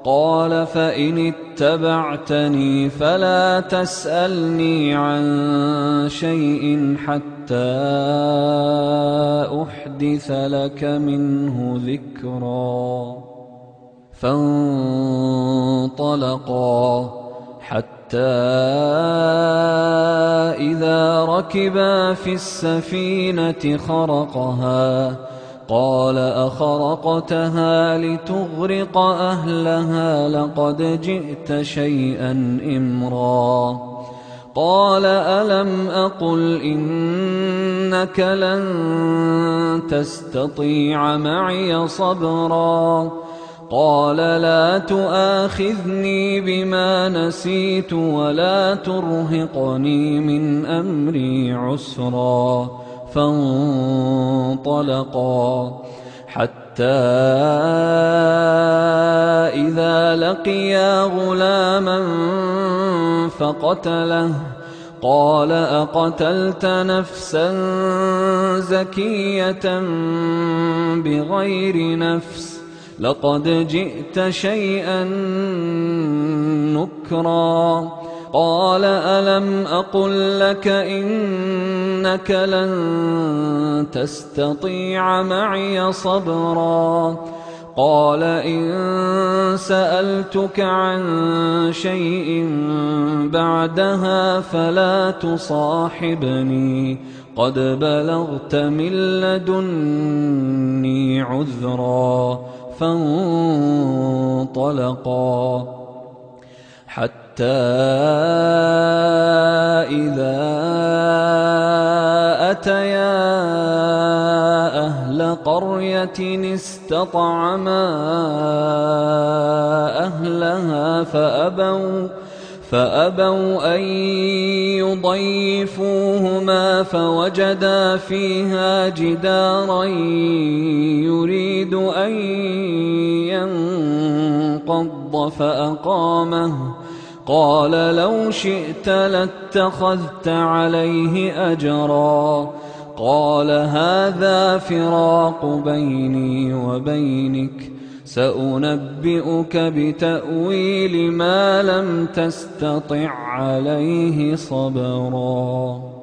قال فإن اتبعتني فلا تسألني عن شيء حتى أحدث لك منه ذكرا. فانطلقا حتى إذا ركبا في السفينة خرقها قال أخرقتها لتغرق أهلها لقد جئت شيئا إمرا. قال ألم أقل إنك لن تستطيع معي صبرا. قال لا تؤاخذني بما نسيت ولا ترهقني من أمري عسرا. فانطلقا حتى إذا لقيا غلاما فقتله قال أقتلت نفسا زكية بغير نفس لقد جئت شيئا نكرا. قال ألم أقل لك إنك لن تستطيع معي صبرا. قال إن سألتك عن شيء بعدها فلا تصاحبني قد بلغت من لدني عذرا. فانطلقا حتى إذا أتيا أهل قرية استطعما أهلها فأبوا أن يضيفوهما فوجدا فيها جدارا يريد أن ينقض فأقامه. قال لو شئت لاتخذت عليه أجرا. قال هذا فراق بيني وبينك سأنبئك بتأويل ما لم تستطع عليه صبرا.